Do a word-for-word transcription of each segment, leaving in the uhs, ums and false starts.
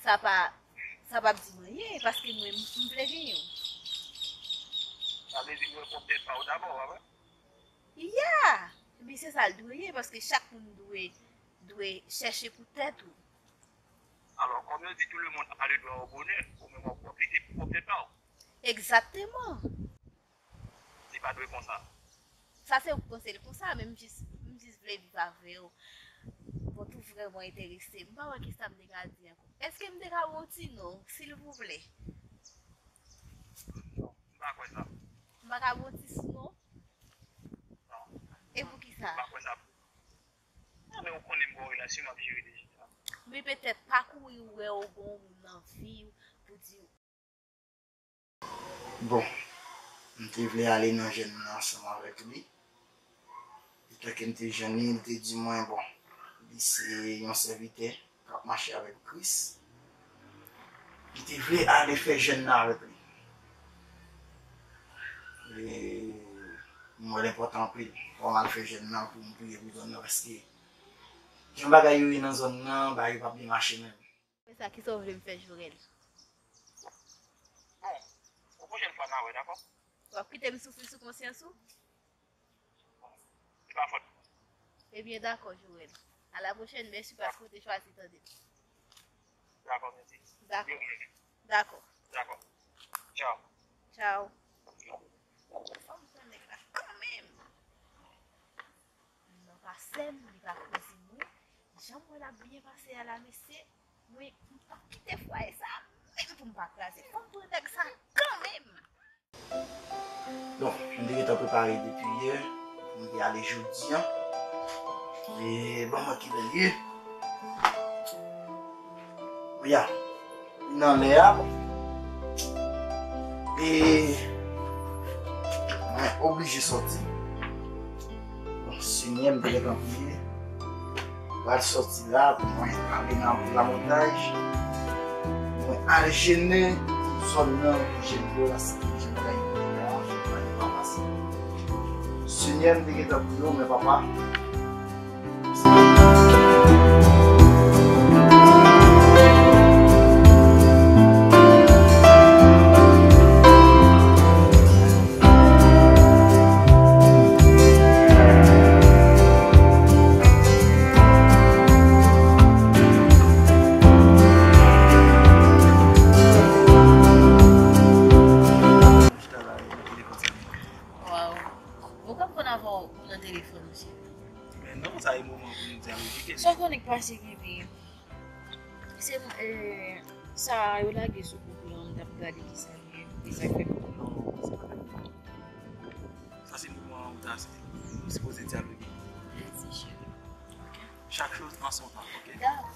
Sa pa, sa p ap di m anyen, paske mwen, m vle genyen w. Sa vle di w wè pwòp tèt pa w dabò, pa vre? Ya! Ebyen, se sa l dwe ye, paske chak moun dwe, dwe chèche pou tèt ou. Alò, kòm yo di, tout le monde a le droit au bonheur, ou menm w ap pwofite pou pwòp tèt pa w. Egzakteman. Li pa dwe konsa. Sa se ou k panse l konsa, men m jis, m jis vle viv avè w. Bon, tou vrèman enterese. M pa wè kisa m te ka di ankò. Èske m te ka ba w yon ti non, silvouplè? Non, m pa kwè sa. M pa ka ba w ti non? Non. E poukisa? M pa kwè sa. Non, men ou konnen m gen yon relasyon m ap jere deja. Men petèt pa kouri wè w gen yon moun nan vi w pou di w. Bon, m te vle ale nan jèn nan ansanm avèk li. Etan ke m te jwenn li, li te di mwen, bon, li se yon sèvitè k ap mache avèk Kris. Li te vle ale fè jèn nan avèk li. E m wè l enpòtan anpil pou m al fè jèn nan, pou m priye pou zòn nan, paske jan bagay yo ye nan zòn nan, bagay yo p ap byen mache menm. Apre sa, kisa w vle m fè, Jorel? Bon, yon pwochèn fwa n a wè, dakò? W ap kite m soufri sou konsyans ou? Se pa fòt mwen. Ebyen, dakò, Jorel. A la pwochèn, mèsi paske w te chwazi tande m. Dakò, mèsi. Dakò. Dakò. Dakò. Tchaw. Tchaw. Fò m pran nèg la kanmenm. Non, pa sè m, li pa kraze mwen. Jan m wè l ap byen pase a la, mesye, mwen, m p ap kite fwaye sa a menm pou m pa kraze. Fò m pran nèg sa a kanmenm. Bon, m te gentan prepare depi yè pou m te ale jodi a. E ban mwen kilè l ye. Wi a, li nan lè a. E mwen oblije sòti. Bon, Senyè, m te gentan priye. Pral sòti la pou mwen ale nan lamontaj. Mwen al jene zòn nan pou jene yo la, se pou jene la, jene la, jene la, jene la, pase. Senyè, m te gentan priye w, men papa, Waw. Ou konn konn avan ou nan telefòn, mesye. Men non, sa e moman pou nou dyaloge. Sa w konnen k pase, bebe? Se, eh, sa yo lage sou gwoup lan, m t ap gade kisa l ye, kisa k fèt. Non, sa pa fèt. Sa se moman ou ta, ou sipoze dyaloge. Mèsi, cheri. Ok. Chaque chose en son temps, ok? Dakò.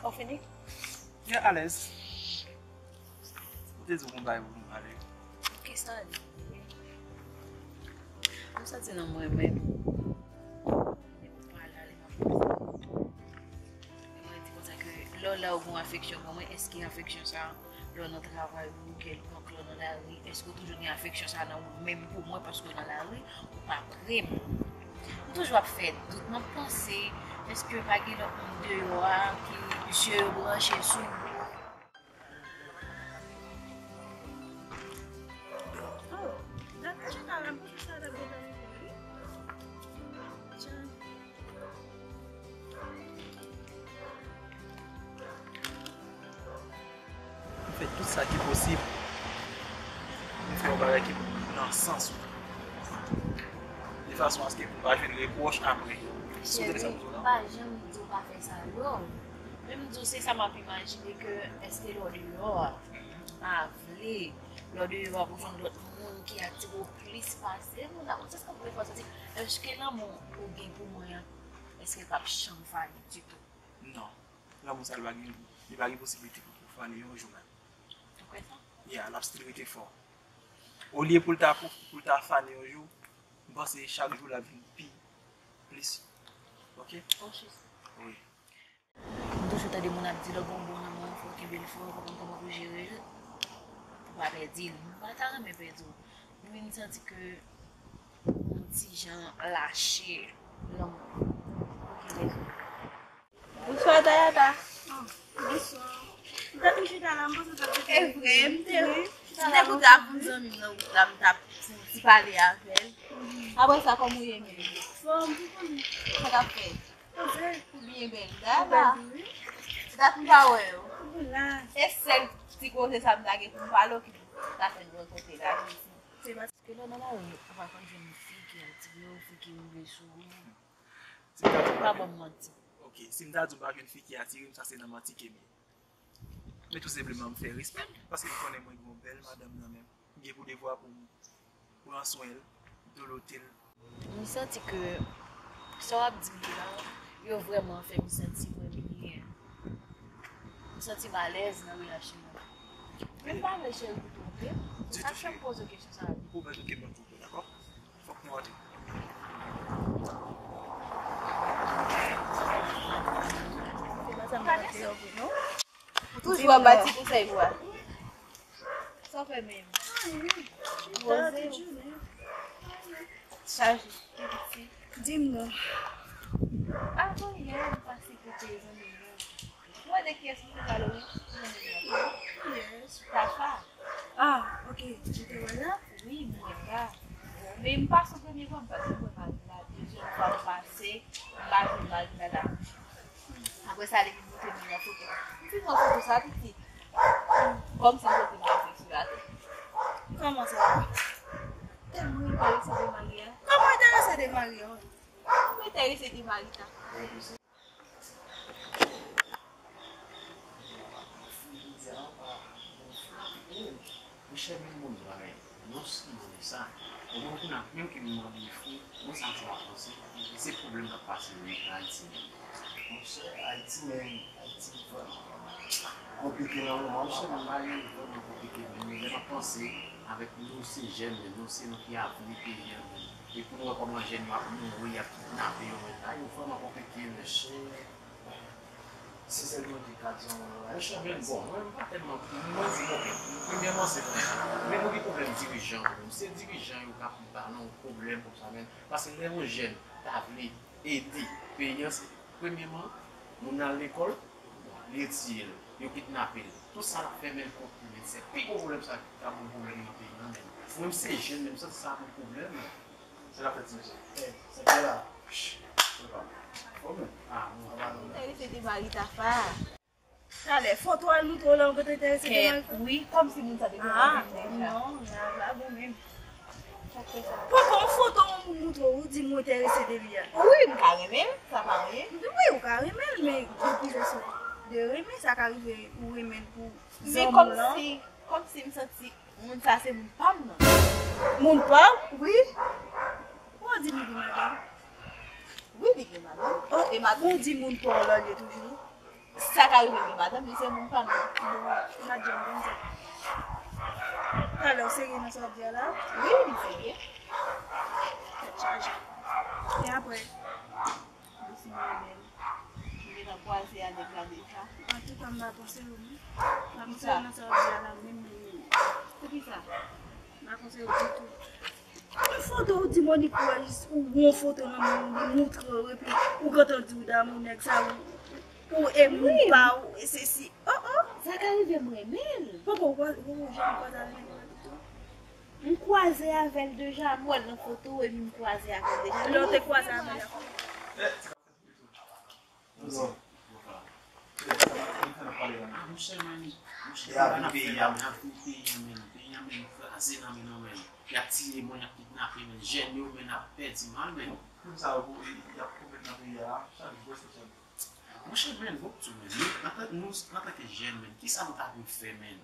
Ou fini? Mwen alèz. Ou te di w gon bagay pou m pale. Kisa l ye? Mwen santi nan mwen menm. Depi w pale ale nan pwòp sa. E mwen di konsa ke lè w la ou gen afeksyon pou mwen, èske afeksyon sa, lè w nan travay ou, kèlkonk lè w nan lari, èske w toujou gen afeksyon sa nan ou menm pou mwen paske w nan lari, ou pa pre m? M toujou ap fè dout, m ap panse, èske pa gen lòt moun deyò a ki je yo branche sou ou? Oh, dakò, Tchaka, m panse sa t ap gentan rive, wi. Tcha. M fè tout sa ki posib. M fè yon bagay ki nan sans ou. De fason aske pou m pa jwenn repwòch apre. Si w te fè sa pou m la. Cheri, m pa janm di w pa fè sa, non. Men m di w se sa m ap imajine ke èske lè w deyò a, pa vle, lè w deyò a pou jwenn lòt moun ki atire w plis pase moun la, se sa m vle fè w santi. Èske lanmou ou gen pou mwen an, èske l p ap janm fane ditou? Non. Lanmou sa, li pa gen, li pa gen posiblite pou, pou fane yon jou menm. Ou kwè sa? Yeah, l ap still rete fò. Olye pou l ta, pou, pou l ta fane yon jou, m panse chak jou l ap vin pi plis. Ok? Ok. Wi. M toujou tande moun ap di lè w gen yon bon lanmou, fò w kenbe l fò, fò w konn kòman pou jere l, pou w pa pèdi l. M pa ta renmen pèdi w. M vin santi ke yon ti jan lache lanmou. Ok, lèzòt. Dayana. Bonswa. M te tou chita la, m panse w t ap vin. E vre, m te, m te koute ak yon zanmi m nan wout la, m t ap fè yon ti pale avè l. Apre sa, kòman w ye menm? Anfòm, ou konnen. Sa k ap fèt? Poze. Ou byen bèl. Dayana. Ou bèl tou, wi. Dat m pa wè w. Ou la. E sèl ti koze sa m ta gen pou m pale w ki ta fè n rankontre la jodi. Se paske lè w nan lari, ou pa konn jwenn fi ki atire w, fi ki rive sou ou. Si m ta di w pa ban m manti. Ok, si m ta di w pa jwenn fi ki atire m, sa se nan manti ke m ye. Men tou senpleman, m fè respè m, paske m konnen mwen gen yon bèl madanm nan men m. M gen pou devwa pou m pran swen l, dolote l. M santi ke sa w ap di m yo la, yo vrèman fè m santi mwen byen. M santi m alèz nan relasyon an. Men m pa vle cheri pou twonpe m. Ditou, cheri. Chak fwa m poze w kesyon sa a. Ou mèt oke ban twonpe, dakò? Fòk nou antre. Se pa sa m te vle non. Ou toujou ap ba ti konsèy pou a. Sa w fè menm? Poze w. Chaje. Di m non. Avan yè, m pase kote zanmi m nan. Ou wè de kiyès m te pale wi? Kiyès? Tafa. Ah, ok. Ou te wè l la? Wi, m wè l la. Men m pase premye fwa, m pase premye fwa, m pase, m pase, m pase, m pase. Apre sa, li vin montre m yon foto. M fin wè foto sa piti. Kòmsi m soti m pase sou latè. Kòman sa? Tèlman enterese de Maria. Kòman enterese de Maria? M enterese de Marita. Monchè, men bon bagay. Non sèlman de sa, ou konn kounye a, menm ke m mande fou, bon, sa m sa panse, se pwoblèm n ap pase wi, Ayiti menm. Monchè, Ayiti menm, Ayiti vrèman konplike nan moman, monchè, men bagay yo vrèman konplike menm. Lè m ap panse, avèk nou se jèn menm, nou se nou ki avni peyi a menm. E pou nou wè kòman jèn yo ap mouri, y ap kidnape yo menm la, yo vrèman konplike, monchè. Se sèl Bondye k ka di yon bagay. Monchè, men bon, mwen, m pa tèlman, mwen di, bon, premyèman, se mwen. Men nou gen pwoblèm dirijan yo menm. Se dirijan yo k ap ba nou pwoblèm konsa menm. Paske lè yon jèn ta vle ede peyi a, se, premyèman, moun nan al lekòl, yo tiye l, yo kidnape l. Tout sa l ap fè menm kont li menm. Se pi gwo pwoblèm sa ki ka ban pwoblèm nan peyi a menm. Mwen menm se jèn menm, m santi sa ban pwoblèm. Se la fèt ti mesye. Ey, sa k la? Psh, se pa. Fò men. Ah, non. Enterese de Marita fa. Talè, foto a l montre w la, ou konn enterese de Marita? Wi, kòmsi moun sa te konn konn deja. Ah, non, la, la, bon menm. Poko yon foto yon moun montre w, ou di m ou enterese de li a. Wi, m ka renmen l, sa pa anyen. Wi, ou ka renmen l, men gen plizyè sòt de renmen, sa ka rive ou renmen l pou zanmi w lan. Men kòmsi, kòmsi m santi moun sa se moun pa m nan. Moun pa w? Wi. Ou di li gen madanm? Wi, li gen madanm. Oh, e madanm. Ou di moun pa w lan li ye toujou? Sa ka rive gen madanm, li se moun pa m nan. Bon, m pa t janm konn sa. Talè, w serye nan sa w ap di a la? Wi, m serye. Tèt chaje. E apre? Doucement, bèl. M gentan kwaze a nèg la deja. Antouka, m pa panse yo, non. M pa panse yo nan sa w ap di a la, menm, menm, menm. Poukisa? M pa panse yo ditou. Yon foto ou di Monique Royce, ou gon foto nan men w, li montre w, epi ou gentan di w damou nèg sa, ou, ou e moun pa w, e sesi. Oh, oh. Sa ka rive m renmen l. Poko, ou, ou janm kwaze avèk nèg la ditou? M kwaze avè l deja, m wè l nan foto, epi m kwaze avè l deja. Lè w te kwaze avè l la. Ah, monchè, men, monchè, peyi a, men, peyi a, men, peyi a, men, kraze nan men nou, men. Y ap tiye moun, y ap kidnape, men, jèn yo, men, ap pèdi mal, men. Krim sa yo, y ap komèt nan peyi a, chak jou, prèske chak jou. Monchè, men, bon, tou, men, nou, antan, nou, antanke jèn, men, kisa nou ta dwe fè, men?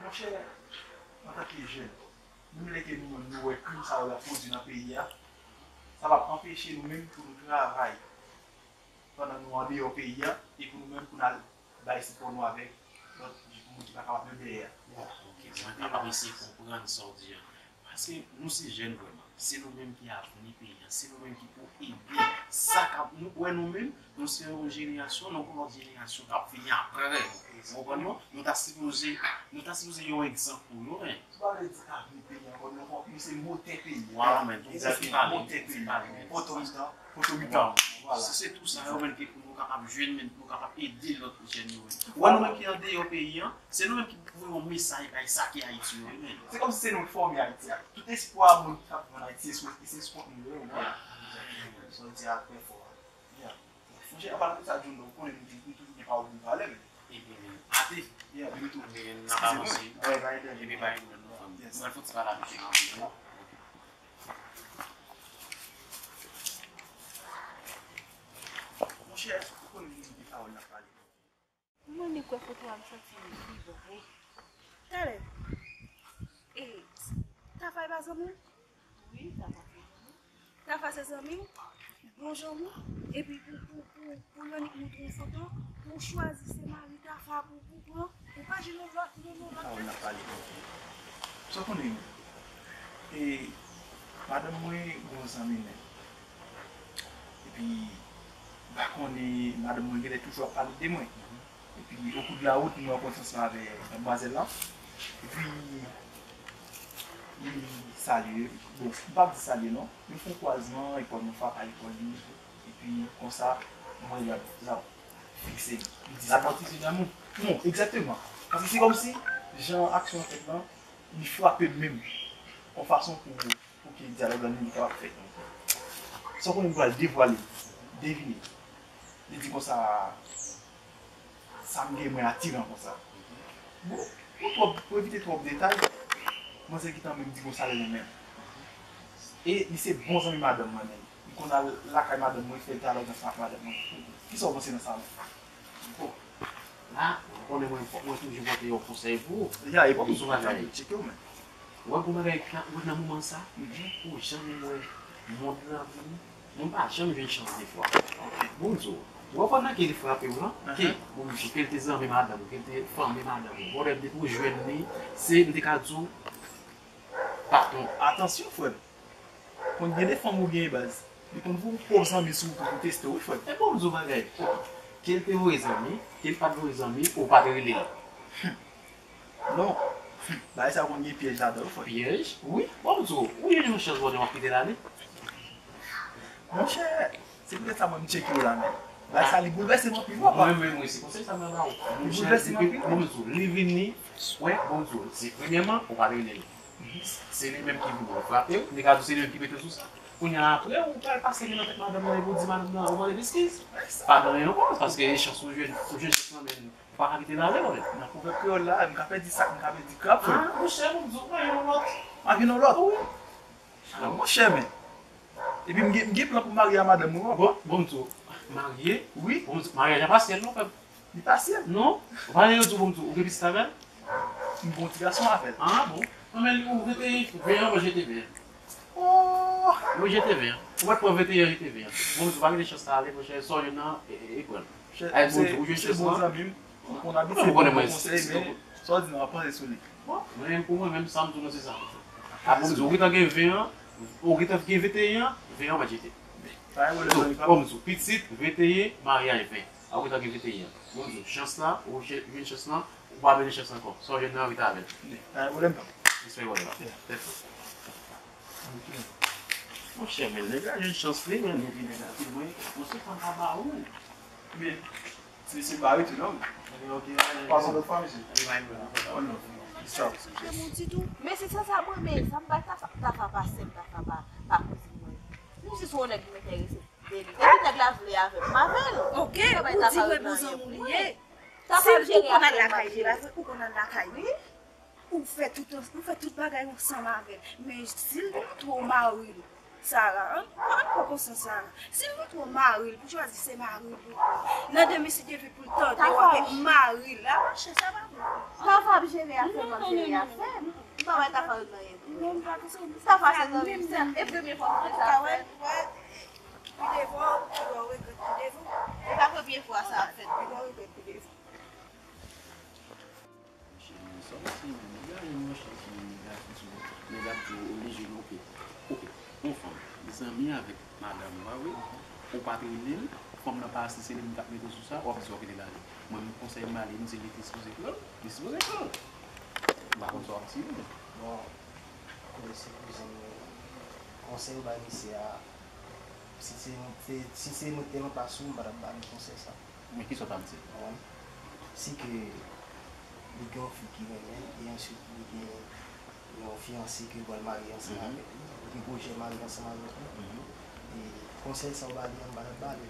Monchè, antanke jèn, menm lè ke nou menm nou wè krim sa yo ap pwodui nan peyi a, sa p ap anpeche nou menm pou nou travay pandan nou andeyò peyi a e pou nou menm pou n al bay sipò nou avèk lòt moun ki pa kapab menm dèyè a. Ok, mwen kapab eseye konprann sa w di a. Paske nou se jèn vrèman. Se nou menm ki avni peyi a. Se nou menm ki pou ede sa k ap, nou wè nou menm, nou se yon jenerasyon, nou gen lòt jenerasyon k ap vini apre. Ou konprann non? Nou ta sipoze, nou ta sipoze yon egzanp pou yo, men. Ou pa vle di avni peyi ankò, nou, nou se motè peyi a. Vwala, men, tou egzanp ki pale, motè peyi a. Poto mitan, poto mitan. Vwala. Si se tou sa yo menm ki pou nou kapab jwenn, men nou kapab ede lòt jèn yo menm. Ou wè nou menm ki andeyò peyi an, se nou menm ki pou voye yon mesaj bay sa ki Ayiti yo, wi, men. Se kòmsi se nou k fòme Ayiti a. Tout espwa moun ki t ap vann Ayiti, se sou, se sou kont nou yo ye, ou wè. Sa w di a trè fò a. Yeah. Monchè, anpalan de sa, John, ou konnen nou toujou, nou toujou gen pawòl pou n pale, men. Ebyen, men, ate. Yeah, men tou. Men, n ap avanse. Epi, bay yon lòt fanm. Yes. Mwen, fòk ti pale avèk ou anpil, wi. Monchè, ou konnen nou gen pawòl n ap pale. Mwen menm kwè foto a m santi li pi bon wi. Talè. E, Tafa e pa zanmi w? Wi, Tafa se zanmi m. Tafa se zanmi w? Bon zanmi w? Epi pou, pou, pou, pou l annik montre w foto, pou w chwazi se mari Tafa pou, pou pran, ou pa jwenn yon lòt, yon lòt. Pawòl n ap pale. Sa w konnen, e, madanm mwen gon zanmi menm. Epi, m pa konnen, madanm mwen genlè toujou ap pale de mwen. Epi, okou de la wout, m rankontre ansanm avè madmwazèl la. Epi, li salye, bon, m p ap di salye non, nou fè yon kwazman, lekòl nou frape a lekòl li. Epi, konsa, m wè l ap, l ap fikse m. Li di sa. L ap pati se damou. Non, egzakteman. Paske se kòmsi, jan aksyon an fèt lan, li frape m menm. Yon fason pou pou ke dyalòg la li kapab fèt. Sa w konnen m pral devwale, devine. Li di konsa, sa m gen mwen atiran konsa. Bon, pou twòp, pou evite twòp detay, manzè gentan menm di konsa l renmen m. E li se bon zanmi madanm mwen menm. Li konn al lakay madanm mwen, fè dyalòg ansanm ak madanm mwen. Kisa w panse nan sa menm? Bon, la, ou konnen mwen, fòk mwen toujou pote yon konsèy pou ou. Ya, e pou ou sou bagay. Tcheke w, men. Ou wè pou bagay ka, ou wè nan moman sa, pou jan nou wè mond lan vini, mwen pa janm jwenn chans defwa. Bon, m di w, ou wè pandan ke li frape w lan, ke, bon, ke l te zanmi madanm ou, ke l te fanmi madanm ou, whatever, depi ou jwenn li, se, m te ka di w, patwon. Atansyon, frè m. Konn gen de fanm ou gen baz. Li konn voye pwòp zanmi sou ou pou teste w, wi, frè m. E bon, m di w bagay. Ke l te voye zanmi, ke l pa t voye zanmi, ou pa t rele l. Non. Bagay sa konn gen pyèj ladan l, frè m. Pyèj? Wi. Bon, m di w, ou jwenn yon chans, Bondye, w ap kite l ale. Monchè, se poutèt sa mwen m tcheke w la, men. Bagay sa, li boulvèse m anpil, wi, papa. Mwen menm, wi, se konsèy sa mwen ba w. Li boulvèse m anpil. Bon, m di w, li vini, wè, bon, m di w, se premyèman, ou pa t rele l. Se li menm ki vin frape w, nèg la di se li menm ki mete w sou sa. Kounye a apre, ou pral pase men nan tèt madanm nan epi w di madanm nan, ou mande l eskiz. Pa gen anyen ankò, paske e chans ou jwenn, ou jwenn chans lan, men ou pa ka kite l ale, mwen menm. Nan pwovèb kreyòl la, m ka pèdi sak, m ka pèdi krab, frè m. Ah, monchè, m di w, pa gen yon lòt. Pa gen yon lòt? Wi. Ah, monchè, men. Epi m gen, m gen plan pou m marye a madanm mwen, w ap wè. Bon, bon, m di w, marye? Wi. Bon, m di w, maryaj la pa syèl non, frè m. Li pa syèl? Non. Ou pa tande yo di w, bon, m di w, ou gen pitit avè l? M gen yon ti gason avè l. Ah, bon. An, men ou rete ven an, mwen jete ven an. Oh! Mwen jete ven an. Ou pa t pran venteyen an, jete ven an. Bon, m di w, pa kite chans sa ale, monchè, sa w jwenn nan, e, e, e pran l. Ay, bon, ou jwenn chans lan. Ou konnen mwen, konsèy, men sa w di nan, w ap panse sou li. Bon, mwen menm pou mwen menm, sa m di w nan se sa. Apre m di w, ou gentan gen ven an, ou gentan gen venteyen an, ven an mwen jete. Donk, kòm m di w, pitit, venteyen, maryaj ven. Apre w gentan gen venteyen an. Bon, m di w, chans la, ou jwenn chans lan, ou pa mennen chans ankò. Sa w jwenn nan, rete avè l. Respè wòl la. Tèt fò. Monchè, men nèg la jwenn chans li, men nou vin nèg la di mwen, bon, se fanm pa ba ou. Men, se, se ba wi tou non. Ebyen, ok, pa yon lòt fwa, mesye. One love. Peace out. Mesye, sa, sa mwen, men sa m bay Tafa, Tafa pa sè m, Tafa pa, pa kouzin mwen. Nou jis wè yon nèg m enterese de li. Depi nèg la vle avè m, m avè l. Ok, ou di mwen bon zanmi w li ye. Tafa ap jere afè l, m ap jere. Ou konn al lakay li, ou fè tout, ou fè tout bagay ansanm avè l. Men si l montre w mari l, Sara, ann, ann pran konsyans, Sara. Si l montre w mari l, pou chwazi se mari l pou pran. Nan demen, si Dye vle, pou l tande w avèk mari l, a monchè, sa pa bon. Tafa ap jere afè m, m ap jere afè m. M pa wè Tafa yo nan anyen pou mwen. Tafa se zanmi m, e premye fwa m fè sa avè l. Pi devan, ou pi lwen w regrèt pi devan. E pa premye fwa sa ap fèt. Pi lwen w regrèt pi devan. Monchè, men sa w panse menm? Nèg la jwenn yon chans menm, nèg la fouti, nèg la di w oblije, men oke, oke, yon fanm, li zanmi avèk madanm ou a wi, ou pa t rele l, fanm nan pa asiste, se li menm k ap mete w sou sa, w ap di w ap kite l ale. Mwen menm konsèy m ba li, m di l li te sipoze pran l, li sipoze pran l. M pa konn sa w ap di menm. Bon, mesye kouzin, konsèy ou bay misye a, Si se mwen, se, si se mwen ki te nan plas ou, m pa t ap ba li konsèy sa. Men kisa w t ap di? Konprann? Si ke li gen yon fi ki renmen l, e answit li gen yon fiyanse ke l pral marye ansanm avèk li, li gen pwojè marye ansanm avèk li, e konsèy sa w ba li an, m pa t ap ba li l.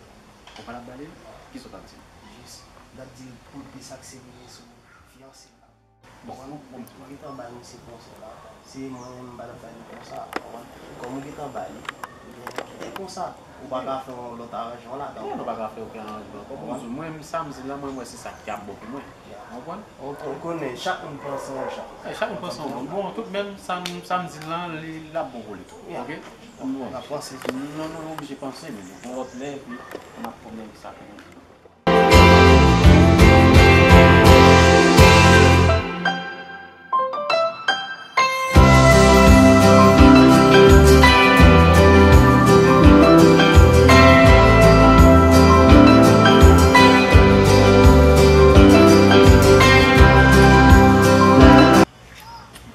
Ou pa t ap ba li l? Kisa w t ap di l? Jis, m t ap di l pou l plis akse li sou fiyanse l la. Bon, bon, bon. Ou gentan ba misye konsèy la. Se mwen menm, m pa t ap ba li konsa, ou konprann? Kòm ou gentan ba li, ebyen, kite konsa. Ou pa ka fè yon lòt aranjman ladan. Non, nou pa ka fè okenn aranjman. Kòm ou di, mwen, sa m di la, mwen, mwen, se sa k ap bon pou mwen. Ou konprann? Ou konnen, chak moun panse yon jan. Chak moun panse yon jan. Bon, tout menm sa m, sa m di la, li, l ap bon pou li tou. Oke? N ap panse. Non, non, nou oblije panse, men bon, lòt lè, epi, n ap pwoblèm sa.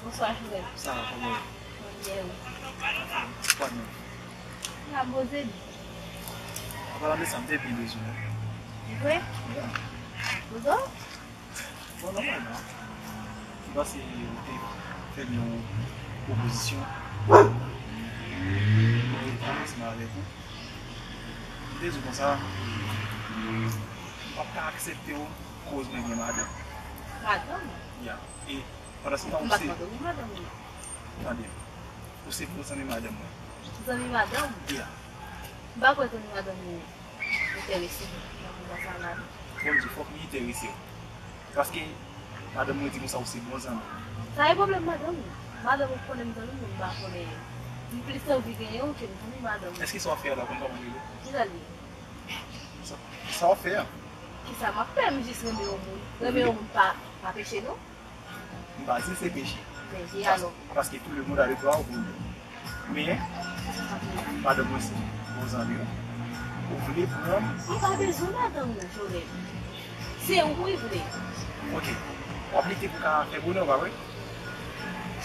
Bonswa, Joel. Sa va, kòman w ye? Mwen byen, wi. Kwa non? La poze di. Apa la de sa m te byen bezwen. Vre? Yeah. Poze w? Bon, nòmalman. M panse ou te fè m yon pwopozisyon. Mwen te ansanm avèk ou. M te di w konsa, m p ap ka aksepte w koz mwen gen madanm. Madanm? Yeah. E pandan se tan ou se. M pa t mande w madanm ou. Tande. Ou se bon zanmi madanm mwen. Zanmi madanm? Yeah. M pa kwè zanmi madanm ou enterese nan mouvman sa la non. Bon, m di fòk li enterese w. Paske madanm mwen di konsa ou se bon zanmi. Sa e pwoblèm madanm ou? Madanm ou konnen m zanmi m, m pa konnen. M plis anvi genyen w ke m zanmi madanm ou. Èske sa w ap fè a la konn kòman l rele? Kisa l ye? Sa, sa w ap fè a? Kisa m ap fè? M jis renmen yon moun. Renmen yon moun pa, pa peche non. M pa di se peche. Men e alò? Paske tout le monde a le droit au bonheur. Men, madanm mwen se bon zanmi w. Ou vle pran m? Ou pa bezwen madanm ou, Joel. Se ou li vle. Ok. W ap lite pou ka fè bonè w, pa vre?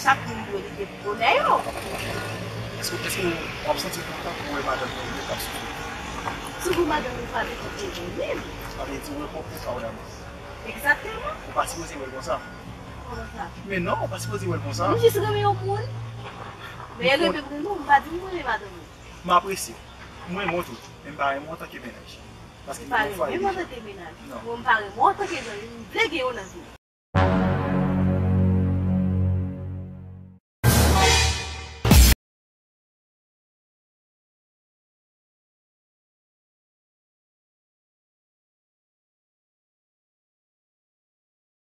Chak moun dwe lite pou bonè yo. Èske, èske w ap santi w kontan pou w wè madanm mwen ou menm k ap soufri? Si w pou madanm ou pa vle konte pou ou menm. Sa vle di ou rekonprann sa w damò. Egzakteman. Ou pa sipoze wè l konsa. Kòman sa? Men non, ou pa sipoze wè l konsa. M jis renmen yon moun. Men e renmen m renmen w, m pa di m renmen madanm ou. M apresye w. M renmen w tou. Men m pa renmen w antanke mennaj. Paske ou pa renmen m antanke mennaj. Non. Bon, m pa renmen w antanke zanmi. M vle gen w nan vi m.